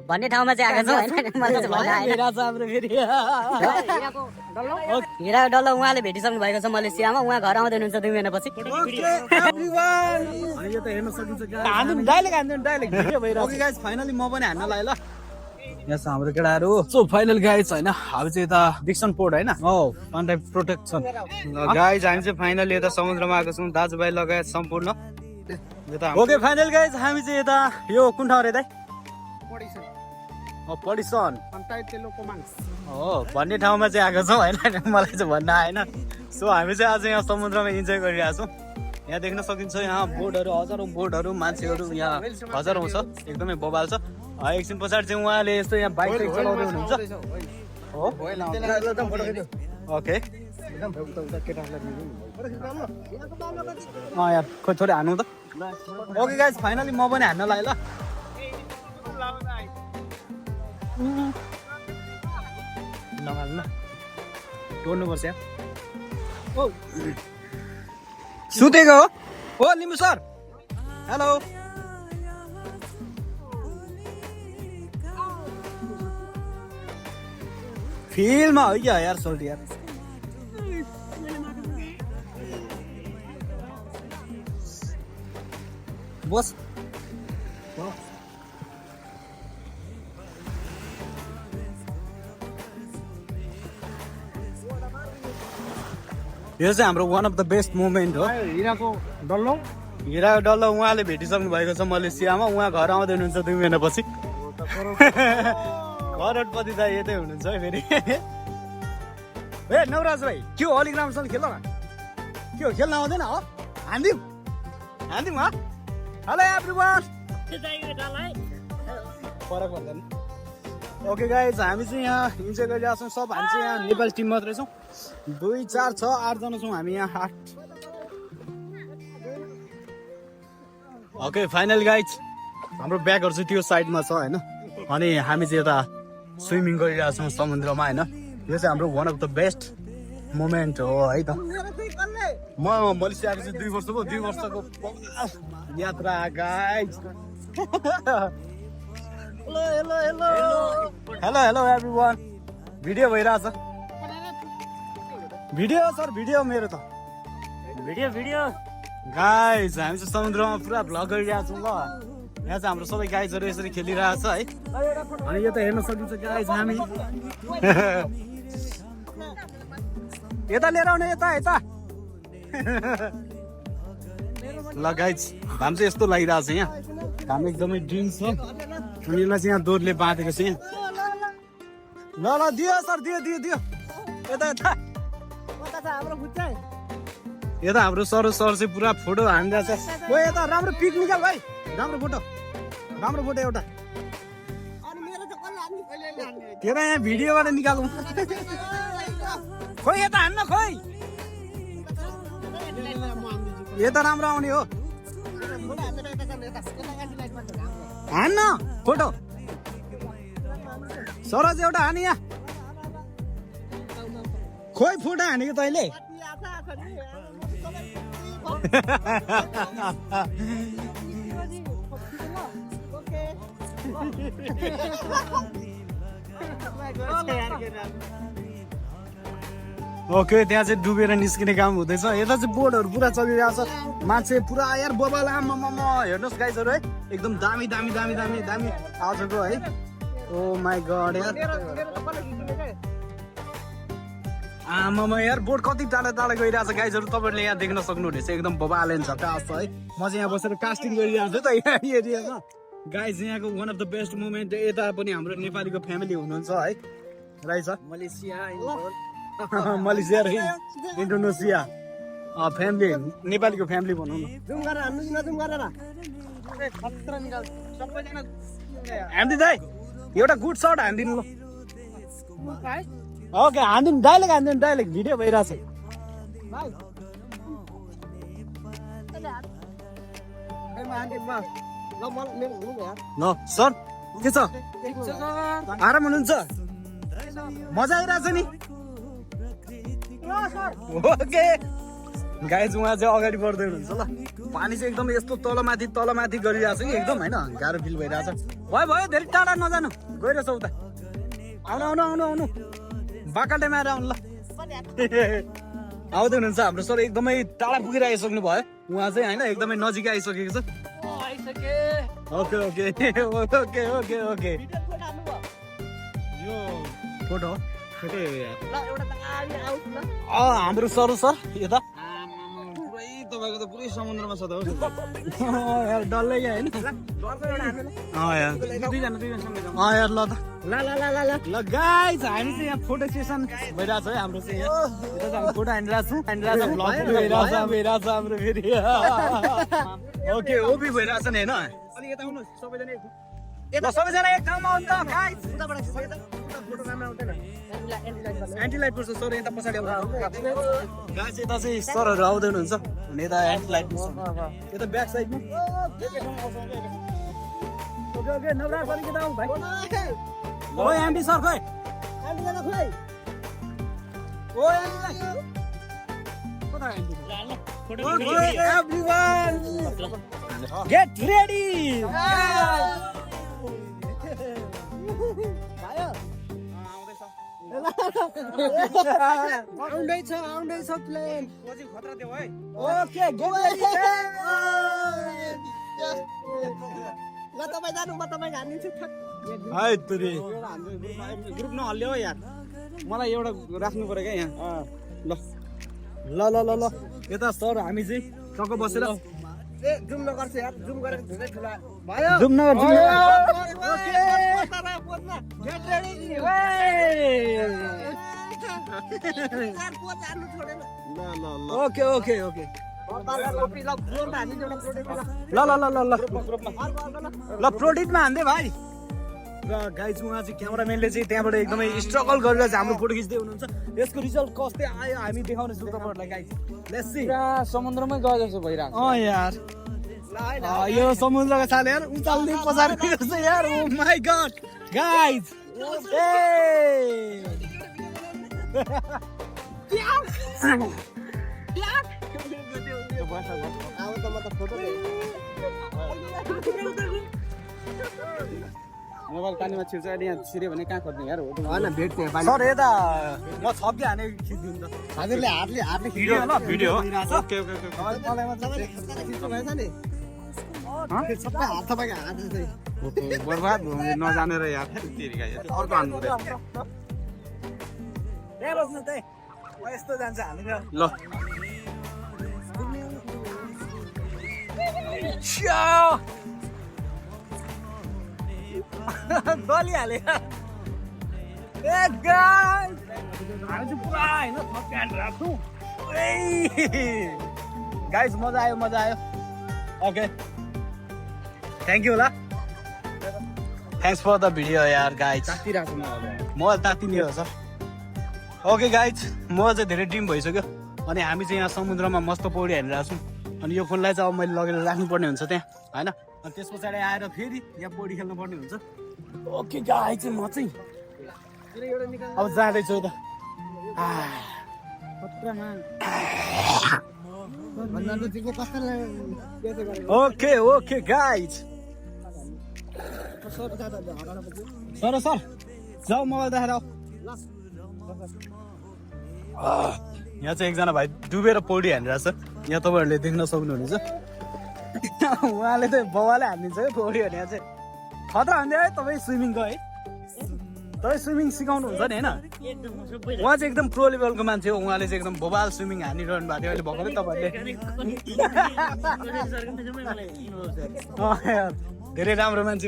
भन्ने ठाउँमा चाहिँ आएको छ होइन मलाई चाहिँ भन्न आएन हिरा डल्लो उहाँले भेटिसक्नु भएको छ मलेसियामा उहाँ घर आउँदै हुनुहुन्छ 2 महिनापछि फाइनली म पनि हान्न लाग्यो ल यहाँ छ हाम्रो केटाहरू सो फाइनल गाइज होइन हामी चाहिँ यता डिक्सन पोर्ट होइन कन्ट्याक्ट प्रोटेक्सन गाइज हामी चाहिँ फाइनली यता समुद्रमा आएको छौँ दाजुभाइ लगायत सम्पूर्ण ओके फाइनल गाइज हामी चाहिँ यता यो कुन ठाउँ रे दाइ पडिसन भन्ने ठाउँमा चाहिँ आएको छौँ होइन मलाई चाहिँ भन्न आएन सो हामी चाहिँ आज यहाँ समुद्रमा इन्जोय गरिरहेको छौँ यहाँ देख्न सकिन्छ यहाँ बोटहरू हजारौँ बोटहरू मान्छेहरू यहाँ हजारौँ छ एकदमै बबाल छ एकछिन पछाडि चाहिँ उहाँले यस्तो यहाँ बाइक चलाउँदै हुनुहुन्छ हो ओके यार खोइ थोरै हान्नु त ओके गाइज फाइनली म पनि हान्न लाग्यो ल नहाल्नु टोड्नुपर्छ यहाँ सुतेको हो लिम्बू सर हेलो फिल्डमा हो क्या यार सोल्टी यार बस यो चाहिँ हाम्रो one of the best moment हो हिराको डल्लो उहाँले भेटिसक्नु भएको छ मलेसियामा उहाँ घर आउँदै हुनुहुन्छ 2 महिनापछि करोडपति त यतै हुनुहुन्छ है फेरि ए नवराज भाइ के हो अलिक राम्रोसँग खेल न के हो खेल्न आउँदैन हो हान्दिउँ हेलो एभ्रीवान फरक पर्दैन ओके गाइज हामी चाहिँ यहाँ इन्जोय गरिरहेको छौँ सब हामी चाहिँ यहाँ नेपाली टिम मात्रै छौँ 2 4 6 8 जना छौँ हामी यहाँ 8 ओके फाइनल गाइज हाम्रो ब्यागहरू चाहिँ त्यो साइडमा छ होइन अनि हामी चाहिँ यता स्विमिङ गरिरहेको छौँ समुद्रमा होइन यो चाहिँ हाम्रो one of the best moment हो है त म मलेसिया आएको चाहिँ 2 वर्षको यात्रा गाइज हेलो एभ्रीवान भिडियो भइरहेछ भिडियो मेरो त भिडियो गाइज हामी चाहिँ समुद्रमा पुरा भ्लग गरिरहेको छौँ ल यहाँ चाहिँ हाम्रो सबै गाइजहरू यसरी खेलिरहेछ है अनि यो त हेर्न सकिन्छ गाइज हामी यता लिएर आउने यता ल गाइज घाम चाहिँ यस्तो लागिरहेको छ यहाँ घाम एकदमै ड्रिङ्क छ अनि यसलाई चाहिँ यहाँ दोरले बाँधेको छ यहाँ ल दियो सर दियो यता हाम्रो सर चाहिँ पुरा फोटो हानिरहेछ ओ यता राम्रो पिक निकाल भाइ राम्रो फोटो एउटा तेरो यहाँ भिडियोबाट निकालौँ खोइ यता हान्न खोइ यता राम्रो आउने हो हान्न फोटो सरज एउटा हाने यहाँ खोइ फोटो हानेको तैँले ओके त्यहाँ चाहिँ डुबेर निस्किने काम हुँदैछ यता चाहिँ बोटहरू पुरा चलिरहेको छ मान्छे पुरा यार बबाल आम्मामा हेर्नुहोस् गाइजहरू है एकदम दामी आजको है ओ माई गड यार आमामा यार बोट कति टाढा गइरहेको छ गाइजहरू तपाईँहरूले यहाँ देख्न सक्नुहुनेछ एकदम बबालेन छ कास्ट है म चाहिँ यहाँ बसेर कास्टिङ गरिरहेको छु त यहाँ एरियामा गाइज यहाँको one of the best moment यता पनि हाम्रो नेपालीको फ्यामिली हुनुहुन्छ है रहेछ मलेसिया र इन्डोनेसिया फ्यामिली नेपालीको फ्यामिली भनौँ न हान्दिनु दाइ एउटा गुड सर्ट हान्दिनु ल ओके हान्दिनु डाइरेक्ट भिडियो भइरहेछ ल सर के छ आराम हुनुहुन्छ मजा आइरहेछ नि ओके गाइज उहाँ चाहिँ अगाडि बढ्दै हुनुहुन्छ ल पानी चाहिँ एकदम यस्तो तलमाथि गरिरहेको छ कि एकदम होइन गाह्रो फिल भइरहेछ भयो धेरै टाढा नजानु गइरहेछ उता आउनु बाकाल्टेमा आएर आउनु ल आउँदै हुनुहुन्छ हाम्रो सर एकदमै टाढा पुगेर आइसक्नु भयो उहाँ चाहिँ होइन एकदमै नजिकै आइसकेको छ ओके यो फोटो हाम्रो सर यता तपाईको त पुरै समुद्रमा छ त डल्लै होइन यार ल त ल गाइस हामी चाहिँ यहाँ फोटो सेसन भइरहेछ है हाम्रो चाहिँ यहाँ फोटो हानिरहेको भइरहेछ हाम्रो फेरि ओके ओपी भइरहेछ नि होइन अनि यता आउनु सबैजना सबैजना एक ठाउँमा आउनु त गाइस फोटो राम्रो आउँदैन एन्टी लाइट पर्छ सर यता पछाडि गाइस यता चाहिँ सरहरू आउँदै हुनुहुन्छ अनि यता एन्टी लाइट यता ब्याक साइडमा ओके नब्रा फर्किँदा आऊ भाइ ओ एन्टी सर खोइ ओ aunty okay everyone get ready आउँदैछ प्लेन पछि खतरा देऊ है ओके गेट रेडी ल तपाईँ जानु म तपाईँ हानिदिन्छु हाय तुरी ग्रुप नहल्यो हो यार मलाई एउटा राख्नु पर्यो क्या यहाँ ल यता सर हामी चाहिँ टक्क बसेर ए जुम नगर्छ यार जुम गरेर धेरै ठुला भयो जुम नगर ओके गेट रेडी यार को जानु छोडेन ओके ल प्रोटिनमा हान्दै भाइ र गाइज उहाँ चाहिँ क्यामेराम्यानले चाहिँ त्यहाँबाट एकदमै स्ट्रगल गरेर चाहिँ हाम्रो फोटो खिच्दै हुनुहुन्छ यसको रिजल्ट कस्तै आयो हामी देखाउनेछौँ तपाईँहरूलाई गाइज लेट्स सी समुद्रमै गए जस्तो भइरहेको यार यो समुद्रको छाल यार उचाल्दै पछाडि छ यार ओ माय गॉड गाइज अब त म त फोटो मोबाइल पानीमा छिर्छ अहिले यहाँ छिर्यो भने कहाँ खोज्ने यार होइन भेट्छ सर यता म छप्के हाने खिचिदिनु त हजुरले हातले भिडियो ल भिडियो ओके सबै हात तपाईँको हात चाहिँ बर्बाद नजानेर यार अर्को हान्नु यस्तो जान्छ हामी ल गलिहाले गाइस मजा आयो ओके थ्याङ्क यू ल थ्याङ्क्स फर द भिडियो यार गाइस मोबाइल तातिने हो सर ओके गाइज म चाहिँ धेरै ड्रिम भइसक्यो अनि हामी चाहिँ यहाँ समुद्रमा मस्त पौडी हानिरहेको छौँ अनि यो फोनलाई चाहिँ अब मैले लगेर राख्नुपर्ने हुन्छ त्यहाँ होइन अनि त्यस पछाडि आएर फेरि यहाँ पौडी खेल्नु पर्ने हुन्छ ओके गाइज चाहिँ म चाहिँ अब जाँदैछु त ओके गाइज सर जाऊ मोबाइल देखाएर यहाँ चाहिँ एकजना भाइ डुबेर पौडी हानिरहेछ यहाँ तपाईँहरूले देख्न सक्नुहुनेछ उहाँले चाहिँ बाबाले हानिदिन्छ है पौडी भने यहाँ चाहिँ खतरा हान्दै है तपाईँ स्विमिङको है तपाईँ स्विमिङ सिकाउनुहुन्छ नि होइन उहाँ चाहिँ एकदम प्रो लेभलको मान्छे हो उहाँले चाहिँ एकदम बोबाल स्विमिङ हानिरहनु भएको थियो अहिले भर्खरै तपाईँहरूले धेरै राम्रो मान्छे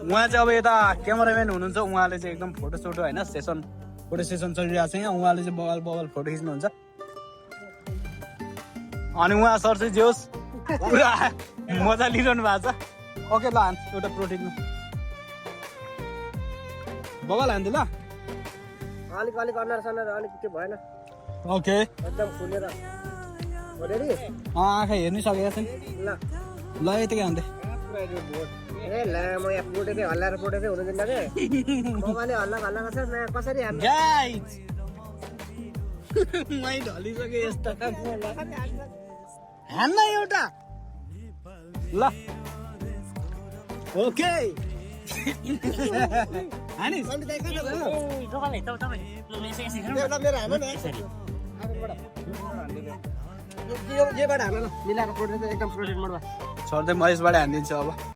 उहाँ चाहिँ अब यता क्यामेराम्यान हुनुहुन्छ उहाँले चाहिँ एकदम फोटो होइन फोटो सेसन चलिरहेको छ यहाँ उहाँले चाहिँ बवाल फोटो खिच्नुहुन्छ अनि उहाँ सर चाहिँ जे होस् पुरा मजा लिइरहनु भएको छ ओके ल हान्छ एउटा प्रोटिनमा बवाल हान्थ्यो ल अलिक अनुहार सनार अलिक त्यो भएन ओके एकदम फुलेर रेडी आँखा हेर्नु सकेको छ नि ल यतिकै हान्थ्यो ए ला म यहाँ पोटेकै हल्लाएर हुनु दिन्न के मगाले हल्ला गर्छ न कसरी हान्नु गाइज मै ढलिसके यस्ता हान्न एउटा ल ओके हानिस योबाट हान ल मिलाएर प्रोटेक्ट एकदम प्रोटेक्ट मोडमा छोड्दै म यसबाट हानिदिन्छु अब